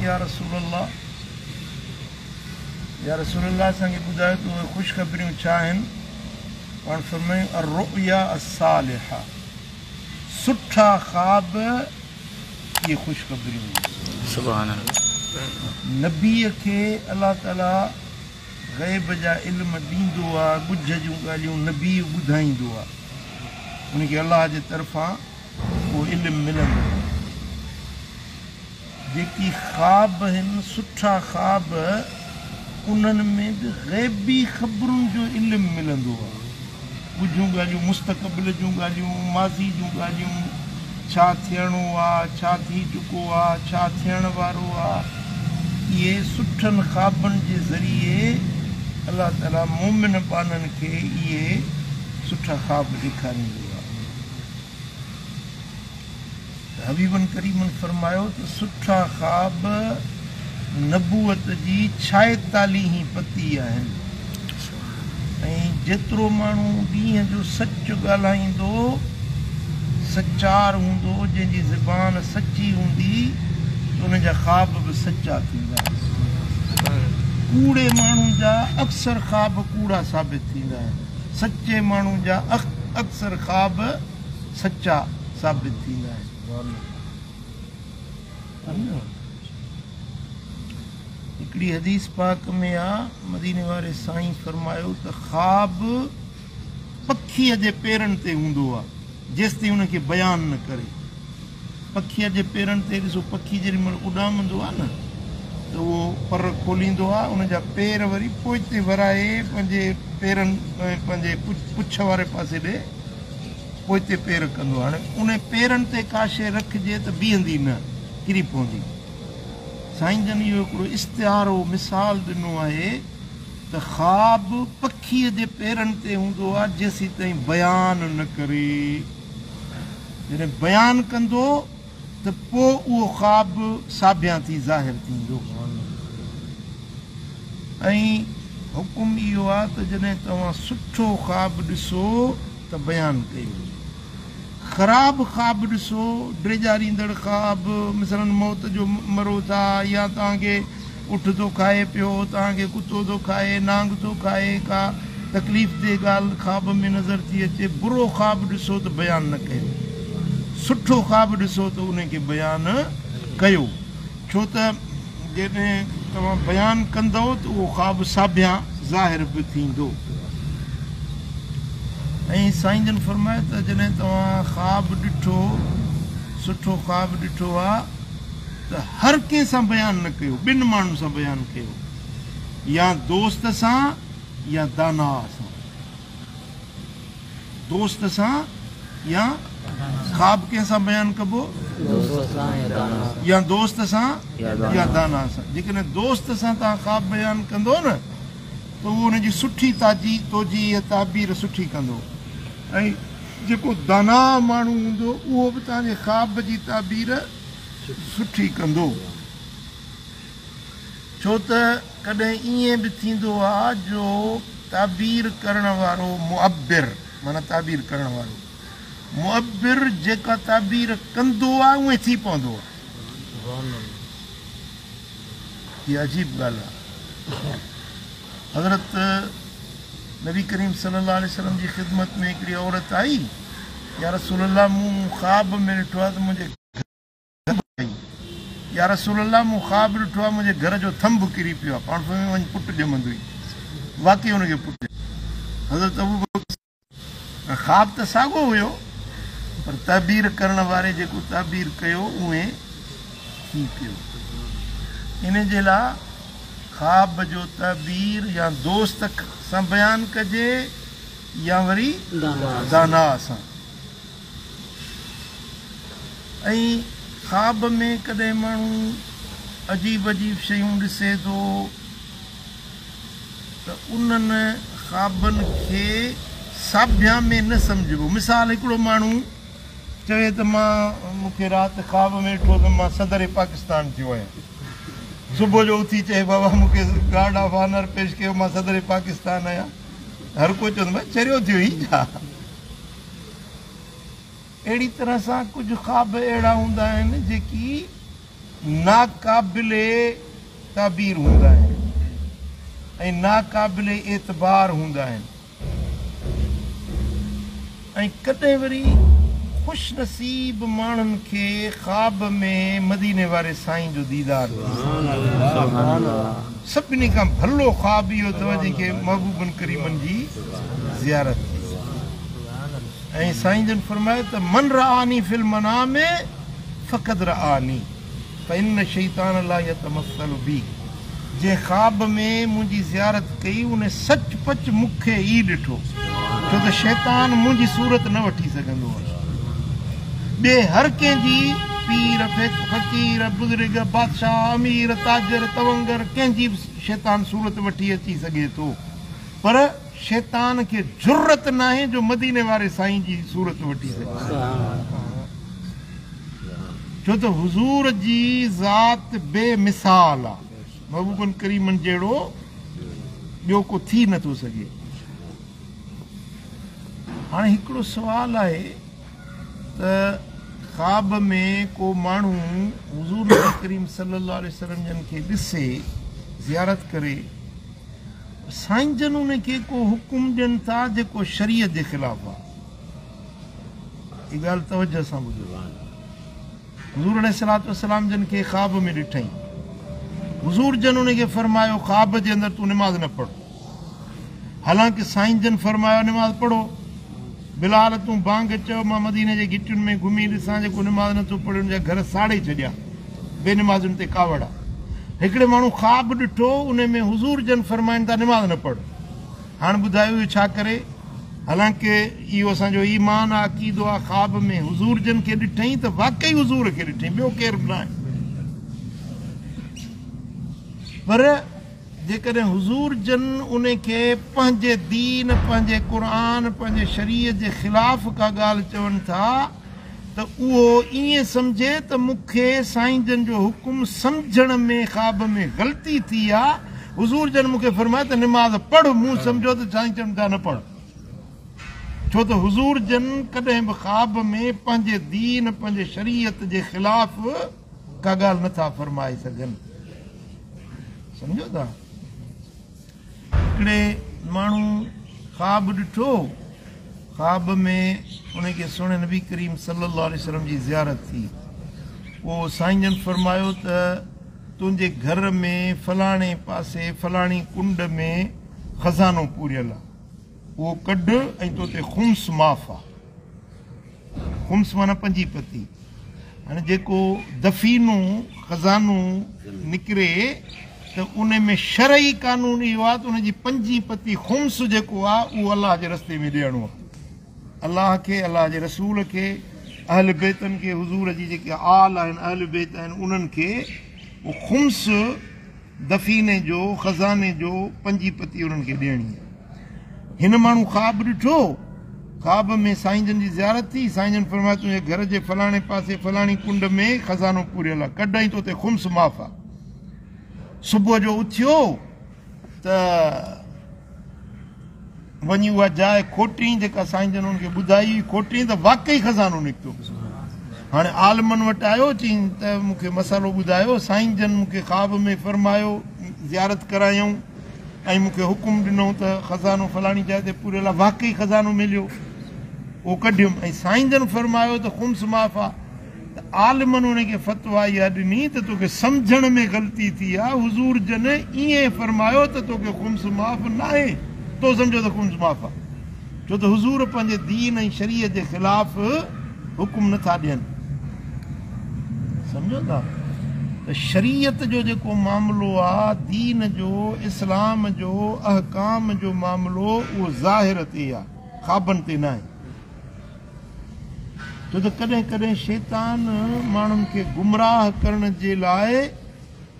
يا رسول الله يا رسول الله اسان کي ٻڌايو ته اهي خوشخبريون ڇا آهن؟ پاڻ فرمايائون الرؤيا الصالحه سٺا خواب اهي خوشخبريون آهن. سبحان الله. نبيء کي الله تعالي غيب جا علم ڏيندو آ، ڳجهه جون ڳالهيون نبي ٻڌائيندو آ، ان کي الله جي طرفان اهو علم ملندو آ. جيڪي خواب هن، سٺا خواب، انهن ۾ به غيبي خبرن جو علم ملندو آ. ڳجهيون ڳالهيون، مستقبل جون ڳالهيون، ماضي جون ڳالهيون، ڇا ٿيڻو آ، ڇا ٿي چڪو آ، ڇا ٿيڻ وارو آ، اهي سٺن خوابن جي ذريعي الله تعاليٰ مؤمن ٻانهن کي اهي سٺا خواب ڏيکاريندو آ. ته حبيبن ڪريمن فرمايو ته سٺا خواب نبوت جي ڇائيتاليهين پتي آهن ۽ جيترو ماڻهو ڏينهن جو سچ ڳالهائيندو، سچار هوندو، جنهن جي زبان سچي هوندي ته ان جا خواب به سچا ٿيندا. ڪوڙي ماڻهو جا اڪثر خواب ڪوڙا ثابت ٿيندا آهن، سچي ماڻهو جا اڪثر خواب سچا ثابت ٿيندا آهن. هڪڙي حديث پاڪ ۾ آ مديني واري سائين فرمايو ته خواب پکيء جي پيرن تي هوندو آ جيستائين ان کي بيان نه ڪري. پکيء جي پيرن تي ڏسو پکي جيڏي مهل اڏامندو آ نه ته اهو پر کوليندو آ ان جا پير وري پوئتي ورائي پنهنجي پيرن پنهنجي پڇ واري پاسي ڏي پوئتي پير ڪندو. هاڻي انهي پيرن تي ڪا شيء رکجي ته بيهندي نه، ڪري پوندي. سائين جن اهو هڪڙو استعارو، مثال، ڏنو آهي ته خواب پکيء جي پيرن تي هوندو آهي جيسيتائين بيان نه ڪري. جڏهن بيان ڪندو ته پوء اهو خواب ساڀيان ٿي ظاهر ٿيندو. ۽ حڪم اهو آهي ته جڏهن توهان سٺو خواب ڏسو ته بيان ڪيو. خراب خواب ڏسو، ڊيڄاريندڙ خواب، مثلاً موت جو مرو ٿا يا توهان کي اٺ ٿو کائي پيو، توهان کي ڪتو ٿو کائي، نانگ ٿو کائي، ڪا تڪليف ده ڳالهه خواب ۾ نظر ٿي اچي، برو خواب ڏسو ته بيان نه ڪيو. سٺو خواب ڏسو ته انهي کي بيان ڪيو. ڇو ته جڏهن توهان بيان ڪندؤ ته اهو خواب ساڀيان ظاهر به ٿيندو. ۽ سائين جن فرمايو ته جڏهن توهان خواب ڏٺو، سٺو خواب ڏٺو آ ته هر ڪنهن سان بيان نه ڪيو، ٻن ماڻهن سان بيان ڪيو، يا دوست سان يا داناء سان. دوست سان يا خواب ڪنهن سان بيان ڪبو؟ يا دوست سان يا داناء سان. جيڪڏهن دوست سان توهان خواب بيان ڪندو نه ته اهو ان جي سٺي توجيه تعبير سٺي ڪندو ۽ جيڪو داناء ماڻهو هوندو اهو به توهان جي خواب جي تعبير سٺي ڪندو. ڇو ته ڪڏهن ائين به ٿيندو آ جو تعبير ڪرڻ وارو معبر معنيٰ تعبير ڪرڻ وارو معبر جيڪا تعبير ڪندو آ اونئين ٿي پوندو آ. هي عجيب ڳالهه آ. حضرت نبي ڪريم صلي الله عليه وسلم جي خدمت ۾ هڪڙي عورت آئي، يا رسول الله مون خواب ۾ ڏٺو آ ته منهنجي يا رسول الله مون خواب ڏٺو آهي منهنجي گهر جو ٿنڀ ڪري پيو آهي پاڻ فرمايو وڃ پٽ ڄمندوئي واقعي ان کي پٽ حضرت ابوبڪر خواب ته ساڳو هيو پر تعبير ڪرڻ واري جيڪو تعبير ڪيو اونهي ٿي پيو ان جي لاء خواب جو تعبير يا دوست سان بيان ڪجي يا وري داناء سان ۽ خواب ۾ ڪڏهن ماڻهو عجيب عجيب شيون ڏسي ٿو ته انهن خوابن کي ساڀيان ۾ نه سمجهبو. مثال هڪڙو ماڻهو چوي ته مان مون کي رات خواب ۾ ڏٺو ته مان صدر پاڪستان ٿيو آهيان. صبح جو اٿي چئي بابا مون کي گارڊ آف آنر پيش ڪيو مان صدر پاڪستان آهيان. هر ڪو چوندو ڀائي چريو ٿيو هين ڇا؟ اهڙي طرح سان ڪجهه خواب اهڙا هوندا آهن جيڪي ناقابل تعبير هوندا آهن ۽ ناقابل اعتبار هوندا آهن ۽ ڪڏهن وري خوش نصيب ماڻهن کي خواب ۾ مديني واري سائين جو ديدار ٿي سگهي. سڀني کان ڀلو خواب اهو اٿو جنهن کي محبوبن ڪريمن جي زيارت ٿي سگهي. ۽ سائين جن فرمايو ته من رآني في المنام فقد رآني فان الشيطان لا يتمثل بي جنهن خواب ۾ منهنجي زيارت ڪئي ان سچ پچ مون کي ئي ڏٺو ڇو ته شيطان منهنجي صورت نه وٺي سگهندو آهي ٻئي هر ڪنهن جي پير فقير بزرگ بادشاهه امير تاجر تونگر ڪنهن جي به شيطان صورت وٺي اچي سگهي ٿو پر شيطان کي جرئت ناهي جو مديني واري سائين جي صورت وٺي سگهي. ڇو ته حضور جي ذات بي مثال آ. محبوبن ڪريمن جهڙو ٻيو ڪو ٿي نه ٿو سگهي. هاڻي هڪڙو سوال آهي ته خواب ۾ ڪو ماڻهو حضور نبي ڪريم صلي الله عليه وسلم جن کي ڏسي زيارت ڪري سائين جن ان کي ڪو حڪم ڏين ٿا جيڪو شريعت جي خلاف آ. هي ڳالهه توجه سان ٻڌو. حضور عليه الصلوة والسلام جن کي خواب ۾ ڏٺائين. حضور جن ان کي فرمايو خواب جي اندر تون نماز نه پڙهه. حالانڪه سائين جن فرمايو نماز پڙهو. بلال تون بانگ چئو مان مديني جي گهٽين ۾ گهمي ڏسان جيڪو نماز نه ٿو پڙهي ان جا گهر ساڙي ڇڏيان. بي نمازين تي ڪاوڙ آ. هڪڙي ماڻهو خواب ڏٺو ان ۾ حضور جن فرمائن ٿا نماز نه پڙهه. هاڻ ٻڌايو اهو ڇا ڪري؟ حالانڪه اهو اسان جو ايمان آ عقيدو آ خواب ۾ حضور جن کي ڏٺئين ته واقعي حضور کي ڏٺئين ٻيو ڪير به ناهي. پر جيڪڏهن حضور جن ان کي پنهنجي دين، پنهنجي قرآن، پنهنجي شريعت جي خلاف ڪا ڳالهه چون ٿا ته اهو ائين سمجهي ته مون کي سائين جن جو حڪم سمجهڻ ۾ خواب ۾ غلطي ٿي آ، حضور جن مون کي فرمايو ته نماز پڙهه، مون سمجهيو ته سائين چون ٿا نه پڙهه. ڇو ته حضور جن ڪڏهن به خواب ۾ پنهنجي دين، پنهنجي شريعت جي خلاف ڪا ڳالهه نه ٿا فرمائي سگهن. سمجهو ٿا؟ هڪڙي ماڻهو خواب ڏٺو، خواب ۾ ان کي سهڻي نبي ڪريم صلي الله عليه وسلم جي زيارت ٿي. پوء سائين جن فرمايو ته تنهنجي گهر ۾ فلاڻي پاسي فلاڻي ڪنڊ ۾ خزانو پوريل آ، اهو ڪڍ ۽ تو تي خمس معاف آ. خمس معنيٰ پنجين پتي. هاڻي جيڪو دفينو، خزانو، نڪري ته ان ۾ شرعي قانون اهو آهي ته ان جي پنجين پتي، خمس، جيڪو آهي اهو الله جي رستي ۾ ڏيڻو آهي. الله کي، الله جي رسول کي، اهل بيتن کي، حضور جي جيڪي آل آهن، اهل بيت آهن، انهن کي اهو خمس دفيني جو، خزاني جو، پنجين پتي انهن کي ڏيڻي آهي. هن ماڻهو خواب ڏٺو، خواب ۾ سائين جن جي زيارت ٿي، سائين جن فرمايو تنهنجي گهر جي فلاڻي پاسي فلاڻي ڪنڊ ۾ خزانو پوريل آهي، ڪڍ ۽ تو تي خمس معاف آهي. صبح جو اٿيو ته وڃي اها جاء کوٽيائين جيڪا سائين جن هن کي ٻڌائي هئي، کوٽيائين ته واقعي خزانو نڪتو. هاڻي عالمن وٽ آيو، چيائين ته مون کي مسئلو ٻڌايو، سائين جن مون کي خواب ۾ فرمايو، زيارت ڪرايائون ۽ مون کي حڪم ڏنو ته خزانو فلاڻي جاء تي پوريل آهي، واقعي خزانو مليو، اهو ڪڍيم ۽ سائين جن فرمايو ته خمس معاف آ. ته عالمن ان کي فتويٰ اها ڏني ته توکي سمجهڻ ۾ غلطي ٿي آ، حضور جن ائين فرمايو ته توکي خمس معاف ناهي، تو سمجهيو ته خمس معاف آ، ڇو ته حضور پنهنجي دين ۽ شريعت جي خلاف حڪم نه ٿا ڏين. سمجهو ٿا ته شريعت جو جيڪو معاملو آ، دين جو، اسلام جو، احڪام جو معاملو اهو ظاهر تي آ، خوابن تي ناهي. ڇو ته ڪڏهن ڪڏهن شيطان ماڻهن کي گمراهه ڪرڻ جي لاء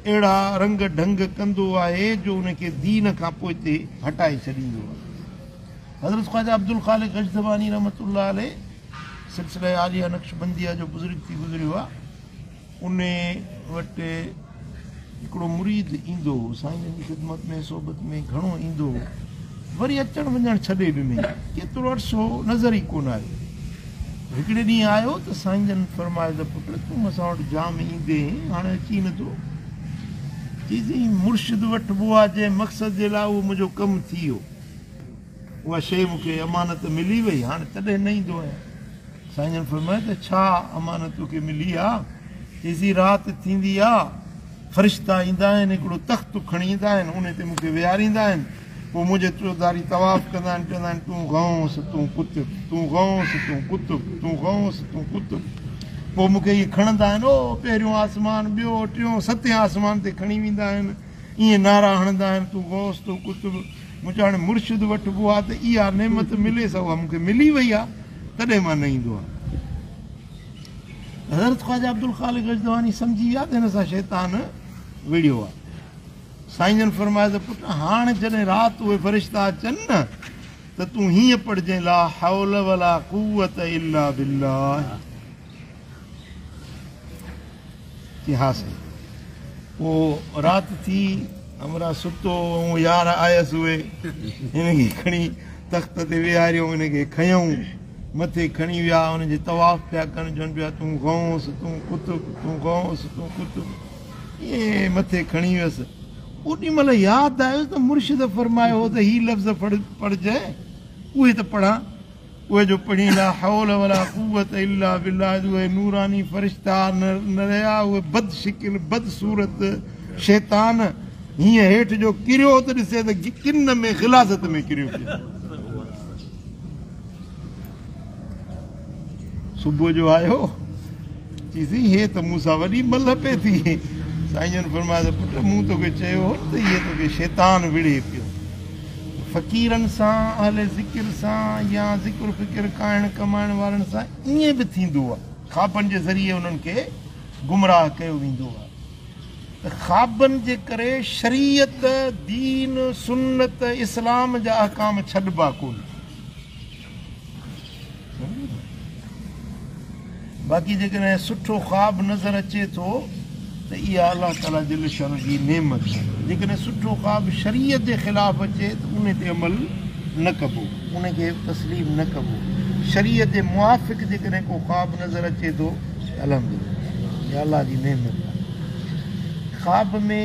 اهڙا رنگ ڍنگ ڪندو آهي جو ان کي دين کان پوئتي هٽائي ڇڏيندو آهي. حضرت خواجه عبدالخالق غجدواني رحمة الله عليه سلسله عاليه نقشبنديه جو بزرگ ٿي گذريو آهي. ان وٽ هڪڙو مريد ايندو هو، سائين جن جي خدمت ۾ صحبت ۾ گهڻو ايندو هو، وري اچڻ وڃڻ ڇڏي ڏنائين، ڪيترو عرصو نظر ئي ڪونه آيو. هڪڙي ڏينهن آيو ته سائين جن فرمايو ته پٽ تون اسان وٽ جام ايندين هئين، هاڻي اچين نٿو. چيائين مرشد وٺبو آ جنهن مقصد جي لاء اهو منهنجو ڪم ٿي ويو، اها شيء مون کي امانت ملي وئي، هاڻي تڏهن نه ايندو آهيان. سائين جن فرمايو ته ڇا امانت توکي ملي آ؟ چيائين رات ٿيندي آ، فرشتا ايندا آهن، هڪڙو تخت کڻي ايندا آهن، ان تي مون کي ويهاريندا آهن، پوء منهنجي چوڌاري طواف ڪندا آهن، چوندا آهن تون غوث تون قطب، تون غوث تون قطب، تون غوث تون قطب. پوء مون کي ائين کڻندا آهن، او پهريون آسمان، ٻيو، ٽيون، ستين آسمان تي کڻي ويندا آهن، ائين نعرا هڻندا آهن تون غوث تون قطب. مون چيو هاڻي مرشد وٺبو آهي ته اها نعمت ملي سا اها مون کي ملي وئي آهي، تڏهن مان نه ايندو آهيان. حضرت خواجه عبدالخالق غجدواني سمجهي ويا ته هن سان شيطان وڙهيو آهي. سائين جن فرمايو ته پٽ هاڻ جڏهن رات اهي فرشتا اچن نه ته تون هيئن پڙهجين لا حول ولا قوت الا بالله. چي ها سائين. پوء رات ٿي، همراهه ستو ۽ يار آيس، اهي هن کي کڻي تخت تي ويهاريو، هن کي کنيائون مٿي کڻي ويا، ان جي طواف پيا ڪن، چون پيا تون غوث تون قطب، تون غوث تون قطب، ائين مٿي کڻي ويس. اوڏي مهل ياد آيس ته مرشد فرمايو هو ته هي لفظ پڙهجانء، اهي ته پڙهان. اهي جو پڙهين لا حول ولا قوت الا بالله، اهي نوراني فرشتا نه رهيا، اهي بد شڪل بد صورت شيطان هيئن هيٺ جو ڪريو ته ڏسي ته ڪن ۾ غلاظت ۾ ڪريو پيو. صبح جو آيو، چي سائين هي ته مون سان وڏي ملهه پئي ٿي. سائين جن فرمايو ته پٽ مون توکي چيو هو ته هي توکي شيطان وڙهي پيو. فقيرن سان، اهل ذڪر سان يا ذڪر فڪر کائڻ ڪمائڻ وارن سان ائين به ٿيندو آهي. خوابن جي ذريعي انهن کي گمراهه ڪيو ويندو آهي ته خوابن جي ڪري شريعت، دين، سنت، اسلام جا احڪام ڇڏبا ڪونه. باقي جيڪڏهن سٺو خواب نظر اچي ٿو ته اها الله تعاليٰ جل شانه جي نعمت آهي. جيڪڏهن سٺو خواب شريعت جي خلاف اچي ته ان تي عمل نه ڪبو، ان کي تسليم نه ڪبو. شريعت جي موافق جيڪڏهن ڪو خواب نظر اچي ٿو ته الحمدلله اها الله جي نعمت آهي. خواب ۾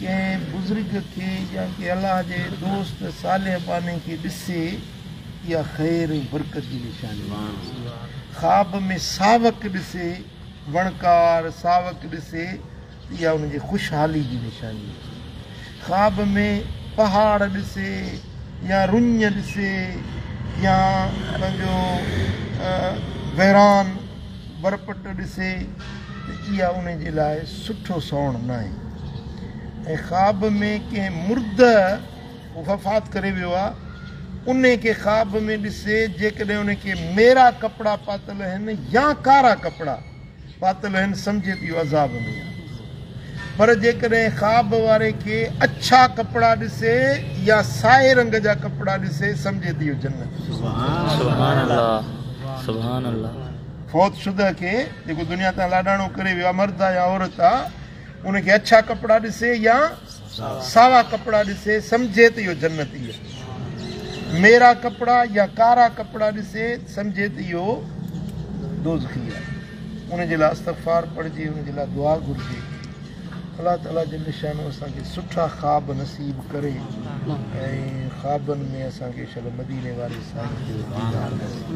ڪنهن بزرگ کي يا ڪنهن الله جي دوست صالح ٻانهي کي ڏسي اها خير ۽ برڪت جي نشاني آهي. خواب ۾ ساوڪ ڏسي، وڻڪار، ساوڪ ڏسي ته اها ان جي خوشحالي جي نشاني آهي. خواب ۾ پهاڙ ڏسي يا رڃ ڏسي يا پنهنجو ويران برپٽ ڏسي ته اها ان جي لاء سٺو سوڻ ناهي. ۽ خواب ۾ ڪنهن مرده وفات ڪري ويو آ، انهي کي خواب ۾ ڏسي جيڪڏهن ان کي ميرا ڪپڙا پاتل آهن يا ڪارا ڪپڙا پاتل آهن سمجهي ته اهو عذاب ۾ آ. پر جيڪڏهن خواب واري کي اڇا ڪپڙا ڏسي يا سائي رنگ جا ڪپڙا ڏسي سمجهي ته اهو جنت. سبحان الله سبحان الله. فوت شده کي جيڪو دنيا تان لاڏاڻو ڪري ويو آ، مرد آ يا عورت آ، ان کي اڇا ڪپڙا ڏسي يا ساوا ڪپڙا ڏسي سمجهي ته اهو جنتي آهي. ميرا ڪپڙا يا ڪارا ڪپڙا ڏسي سمجهي ته اهو دوزخي آهي. ان جي لاء استغفار پڙهجي، ان جي لاء دعا گهرجي. الله تعاليٰ جل شانه اسان کي سٺا خواب نصيب ڪري ۽ خوابن ۾ اسان کي شل مديني واري سائين جو ديدار نصيب.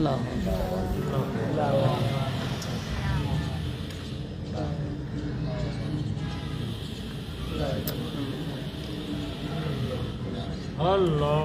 الله.